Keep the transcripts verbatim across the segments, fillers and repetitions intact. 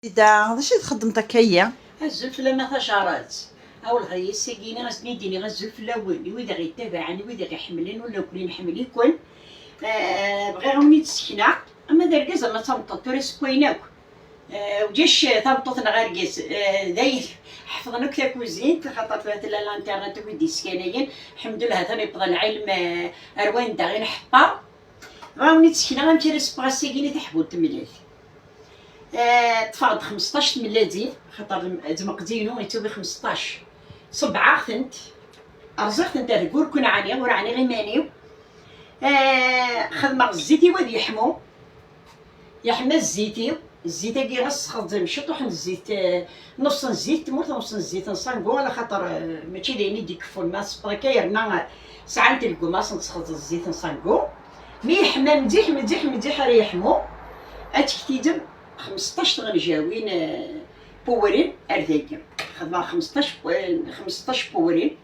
Zida, d acu i txeddmeḍ akka-yi? Azul fell-am a tajarat. Awel ɣer yisagini, ad sen-id-iniɣ azul fell-awen, i wid i ɣ-yettabaɛen, i wid i ɣ-iḥemmlen, ur la ken-nḥemmel-iken. Eh, bɣiɣ a wen-id-sekneɣ, ama d argaz ama d tameṭṭut, ur as-wwayen akk. Eh, ulac tameṭṭut neɣ argaz, eh, d ay ḥefḍen akk takuzint, xaṭer tella l'internet i d-yeskanayen. Ḥemdullah, atan yewweḍ lɛilm, eh, ar wanda i nḥeṭṭer. Bɣiɣ a wen-id-sekneɣ amek ara sewweɣ ass-agi taḥbult n temlalt. Eh, ṭṭfeɣ-d xmesṭac tmelladin, xaṭer d-, d-meqdi-inu yettawi xmesṭac. Ṣebbɛeɣ-tent, rẓiɣ-tent ar deg urku n ɛni, ur ɛniɣ iman-iw. Eh, xedmeɣ zzit-iw ad yeḥmu. Yeḥma zzit-iw. Zzit-agi ɣas sxedmem ciṭuḥ n zzit, eh, nuṣ n zzit n tmurt, nuṣ n zzit n ṣangu, ala xaṭer, eh, mačči d ayen i d-ikeffun, ma tsebbeḍ akka yerna, eh, sɛant lguma ad sent-tesxedmeḍ zzit n ṣangu. Mi yeḥma mliḥ, mliḥ, mliḥ ara yeḥmu, ad tektidem xmesṭac tɣenjawin, eh, n wewren ar dagi. Xedmeɣ xmesṭac, eh, xmesṭac n wewren.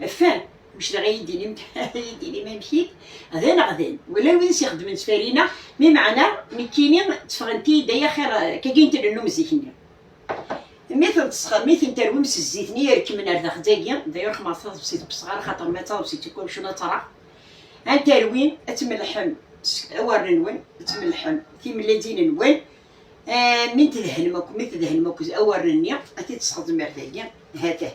Fen, mec d aɣ-iyi-d-inim, iyi-d-inim amek-it, d aneɣdan. Wala wid s-ixeddmen s tfarina, mi meɛna nekkini tteffɣent-iyi-d ay axir, eh, kagin tennum zik-nni. Mi tent-tesxer-, mi tent-terwim s zzit-nni yerkmen ar daxel dagi, d ayen ur xemmeɣ taḍebsit n wesɣar, xaṭer ma d taḍebsit n ukawcun ad tṛaɣ. Ad terwim, ad tmellḥem s-, awren-nwen, ad tmellḥem timelladin-nwen, eh, mi tedhnem akk, mi tedhnem akk awren-nni, ad t-id-tesxedmem ar dagi, ha-t-ah.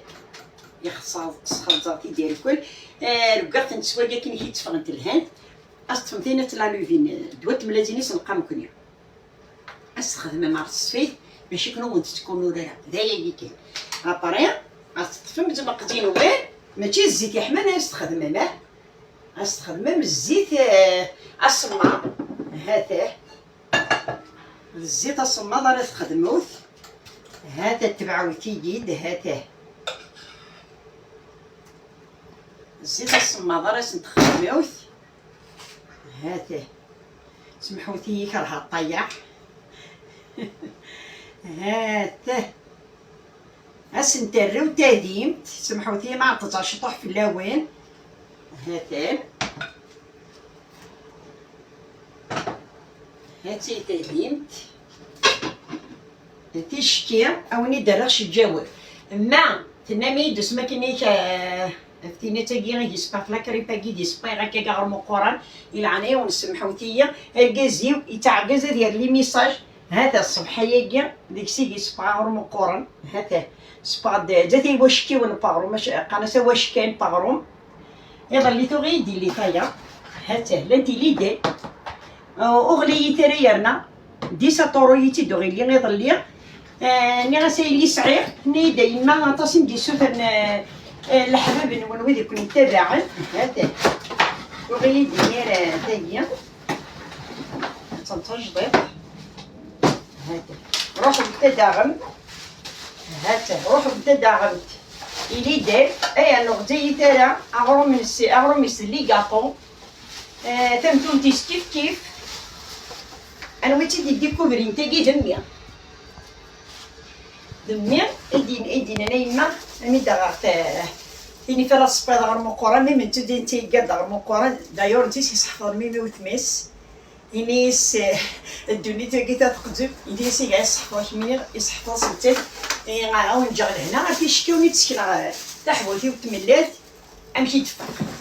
Ixṣaḍ, sxeẓẓeɣ-t-id irkel. Eh, reggaɣ-tent s wagi akken i k-id-ffɣent lhant. Ad teṭṭfem tin at la luvine, d wat temlazin-is neqqar nekkni. Ad s-txedmem ɣer tesfayt, mačči akken ur wen-tettkun urar-a. D ayagi kan. Après, ad teṭṭfem d meqdin-wen, mačči d zzit yeḥman ara s-txedmem, ah. Ad s-txedmem zzit, eh, asemmaḍ. Ha-t-ah. D zzit asemmaḍ ara txedmut. Ha-t-ah, tebɛut-iyi-d, ha-t-ah. Zzit asemmaḍ ara sen-txedmut. Ha-t-ah. Semḥut-iyi, kerheɣ ṭṭayeɛ. Ha-t-ah. Ad sen-terrew tadimt, semḥut-iyi ma ɛeṭṭeẓeɣ ciṭuḥ fell-awen. Ha-t-an. Ha-tt-i tadimt. Ticki, a wen-id-rreɣ s ǧawab. Ma tennam-iyi-d usma-k-nni, eh, ɣef tinat-agi i d-yesbeɣ, f la crêpe-agi i d-yesbeɣ akka aɣrum uquran, i leɛnaya-wen semḥut-iyi, argaz-iw yettɛeggiz ad yerr les messages, ha-t-a ṣṣbeḥ-agi deg-s i d-yesbeɣ aɣrum uquran, ha-t-a, sbeɣ-d, ǧǧat i wacekkiwen n weɣrum, mac-, qqaren-as awackan n weɣrum, Iḍelli tuɣ-iyi-d-illit aya. Ha-t-ah, llant ilidan. Uh, ur ɣlayit ara yerna. Dix euros i tt-id-uɣ illi iḍelli. Eh, nniɣ-as a yelli sɛiɣ. Tenna-yi-d a yemma aṭas i m-d-yessutren, eh, eh, leḥbab-nwen wid i ken-yettabaɛen. Ha-t-ah. Tuɣ-iyi-d imir, eh, tagi. Attan d tajdiṭ. Ha-t-ah. Ruḥemt ad d-taɣem. Ha-t-ah. Ruḥemt ad d-taɣemt. Ilidan, ay, ur ɣlayit ara, aɣrum-is, aɣrum-is d les gâteaux. Eh, tamtunt-is kif kif. Anwa i tt-id-idikuvrin tagi d mmi. D mmi i d-in-, i d-yennan a yemma, mi d-aɣeɣ ta-, tin i fara tesqiḍ ɣer Muqran, mi mentudin tigga-d ɣer Muqran, d'ailleurs, netta i s-yesseḥfḍen mimi wetma-s. Ini-as, eh, ddunit-agi ta teqdem, ini-as iga iseḥfaḍ kemini, iseḥfaḍ s nettat. Eh, a wen-ǧǧeɣ lehna, a ticki ur d-sekneɣ, eh, taḥbult-iw n tmellalt, amek i d-teffeɣ.